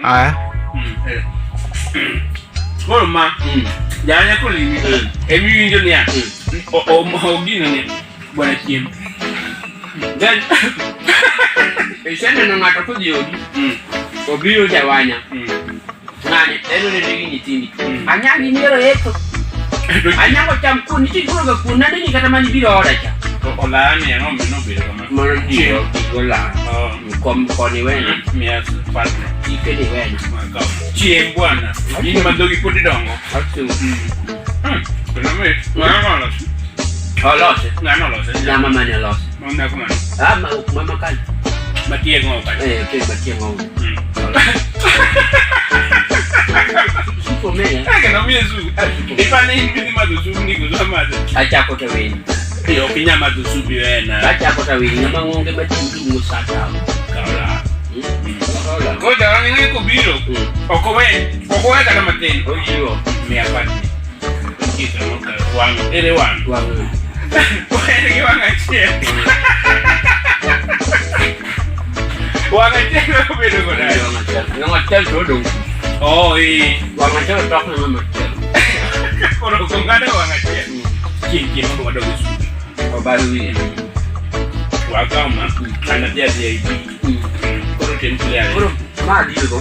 Aya. Koro ma janya kolimi emi winjo niya ogino ni bwana chiemo. Then iseneno ng'ato kodhi odi obiro jawanya ng'ani en onene gi nyithindi anyagi nyiero etho anyango cham kuon nitie koro ga kuon nade ni kata mani biro oda cha Olani ang'o mino bedo kama. Mano digo digo la Oh, kom koni wena miya partner. ike ni wena Chieng' bwana. In ma dhogi pod idongo. Asu. Kendo mit. Ng'ano oloso? Olose. Ng'ano olose? Nyama mane olose. Mama kumano. Ah, ma mama kan. Matiek ng'o kanyo. Eh, ke batie ng'o. Supo mene. Eh, kendo miye sup. Ipani in bidhi madho sup ni koso amadho. Achako to winy. Eh, ok inyal madho sup iwena. Achako to winy. Ng'ama onge mating'o sata. Kaola. Kaola. Koro jawang' ing'e kobiro. Ok owe, ok owe kata matin. Ojiwo. Miya patni. Kisa moka wang', ere wang'? Wang'. En gi wang' achiel. Wang' achiel obedo go nade? Wang' achiel. Wang' achiel to odong'. Oh, eh. Wang' achiel otok ne mama achiel. Koro ok ong'ado wang' achiel. Chieng' chieng' mondo wadog e sup. Obar wiye. Wakaw ma, an adhi adhiya e pi. Koro tem kule ariyo. Koro ma adigo.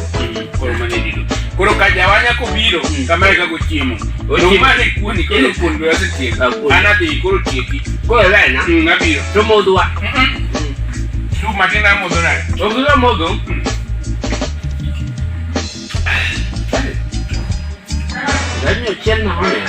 Koro mane dido. Koro ka jawanya kobiro, kamano e kaka ochiemo. Ochiemo. Dong' mane kuoni, koro kuon be wasetieko. Ah, kuon. An adhi, koro tieki. Koro wena. Abiro. To modhwa. Sup matin amodho nade? Ok iwe modho. Gani ochiel na hone.